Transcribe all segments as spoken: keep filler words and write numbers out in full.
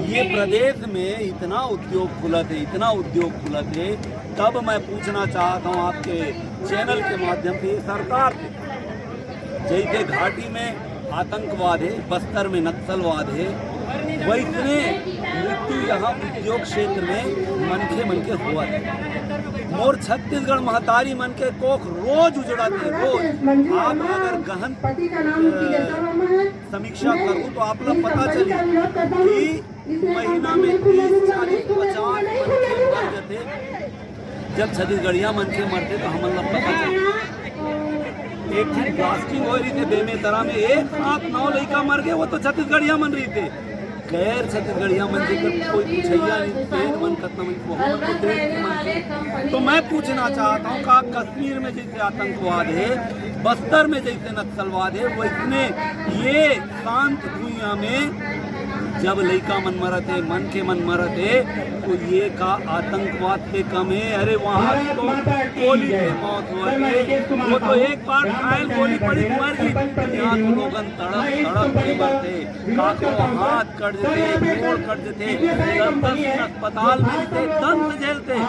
ये प्रदेश में इतना उद्योग खुलत हे, इतना उद्योग खुलत हे, तब मैं पूछना चाहता हूँ आपके चैनल के माध्यम से, ये सरकार से, जैसे घाटी में आतंकवाद हे, बस्तर में नक्सलवाद हे, वैसने मृत्यु यहाँ उद्योग क्षेत्र में मनखे मन के होवत हे। मोर छत्तीसगढ़ महतारी मन के कोख रोज उजड़त हे, रोज। आप अगर गहन, अ, समीक्षा करूँ तो आप ला पता चली कि महीना में तीस, चालीस, पचास मनखे मर जथे। जब छत्तीसगढ़िया मनखे मरथे तो हमन ला पता चलथे। एक ठन ब्लास्टिंग होय रहिथे बेमेतरा में, एक साथ नौ लइका मर गे, वो तो छत्तीसगढ़िया मन रहिथे। गैर छत्तीसगढ़िया मन जेकर कोई पुछइया नहीं, तेन मन कतना मन, वो हमन तो देश के मन। तो मैं पूछना चाहता हूँ, का कश्मीर में जैसे आतंकवाद हे, बस्तर में जैसे नक्सलवाद हे, वैसने ये शांत भुइयां में जब लइका मन मरत हे, मनखे मन मरत हे, तो ये का आतंकवाद से कम हे? अरे, वहां भी तो गोली से मौत होवत हे, वो तो एक बार घायल गोली पड़ी, मर गे। यहाँ तो लोगन तड़प तड़प के मरथे, काकरो हाथ कट जथे, गोड़ कट जथे, दस दस दिन अस्पताल में रहिथे, दंत झेलथे।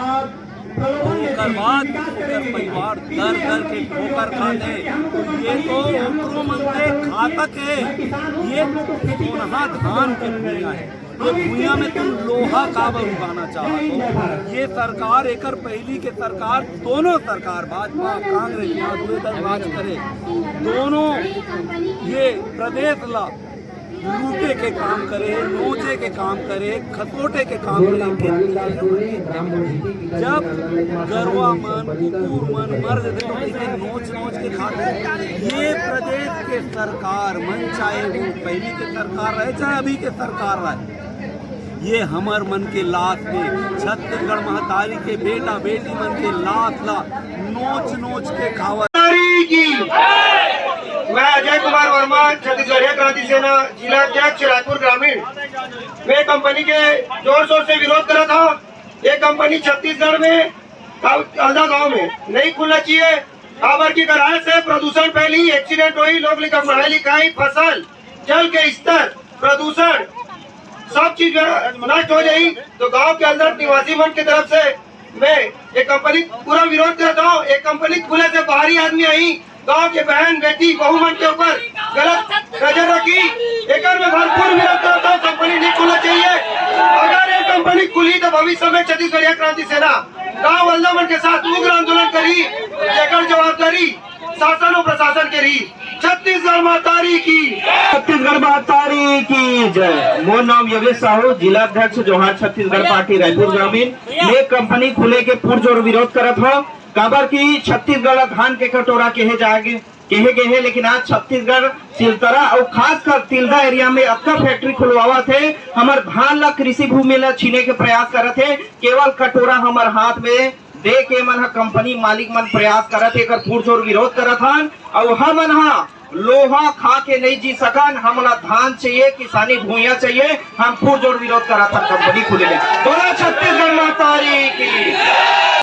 ओकर बाद ओकर परिवार दर दर के ठोकर खाथे। तो ये तो ओकरो मन से घातक हे। ये सोनहा धान के भुइयां हे। ये भुइयां में तुम लोहा काबर उगाना चाहत हो? ये सरकार, एकर पहिली के सरकार, दोनों सरकार, भाजपा, कांग्रेस, यहाँ दुए दल राज करे, दोनों ये प्रदेश ला लूटे के काम करे, नोचे के काम करे, खसोटे के काम करे। जब गरवा मन, कुकुर मन मर जथे तो कइसे नोच नोच के खाथे। ये प्रदेश के सरकार मन, चाहे वो पहिली के सरकार रहे, चाहे अभी के सरकार रहे, ये हमर मन के लाश में, छत्तीसगढ़ महतारी के बेटा बेटी मन के लाश ला नोच नोच के खावत। की। मैं अजय कुमार वर्मा, छत्तीसगढ़िया क्रांति सेना जिला अध्यक्ष रायपुर ग्रामीण। मैं कंपनी के जोर शोर से विरोध करा था। ये कंपनी छत्तीसगढ़ में गाँव, अलदा गांव में नहीं खुलना चाहिए। काबर की कराए से प्रदूषण फैली, एक्सीडेंट होई, लोग लिखा पढ़ाई लिखाई, फसल, जल के स्तर, प्रदूषण, सब चीज जो है नष्ट हो जाई। तो गांव के अंदर निवासी मन की तरफ से मैं ये कंपनी पूरा विरोध करता हूँ। ये कंपनी खुले से बाहरी आदमी आई, गांव के बहन, बेटी, बहू मन के ऊपर गलत नजर रखी। एकर में भरपूर विरोध करता हूँ। कंपनी नहीं खुलना चाहिए। अगर ये कंपनी खुली तो भविष्य में छत्तीसगढ़िया क्रांति सेना गांव वालों मन के साथ उग्र आंदोलन करी, जेकर जवाबदारी शासन और प्रशासन के रही। छत्तीसगढ़ महतारी की। छत्तीसगढ़ महतारी की जय। मोर नाम योगेश साहू, जिला अध्यक्ष जोहार छत्तीसगढ़ पार्टी रायपुर ग्रामीण। मैं कंपनी खुले के पुरजोर विरोध करत हूँ, काबर कि छत्तीसगढ़ ला धान के कटोरा कहे जागे, कहे गए हे, लेकिन आज छत्तीसगढ़ सिलतरा और खासकर तिल्दा एरिया में अतका फैक्ट्री खुलवावत हे, हमर धान ला, कृषि भूमि ला छीने के प्रयास करत हे। केवल कटोरा हमर हाथ में दे के मन ह कंपनी मालिक मन प्रयास करत हे, एकर पुरजोर विरोध करत हन। अउ हमन ह लोहा खा के नहीं जी सकन, हमला धान चाहिए, किसानी भुइयां चाहिए, हम पुरजोर विरोध करत हन कंपनी खुले के। बोला छत्तीसगढ़ महतारी की।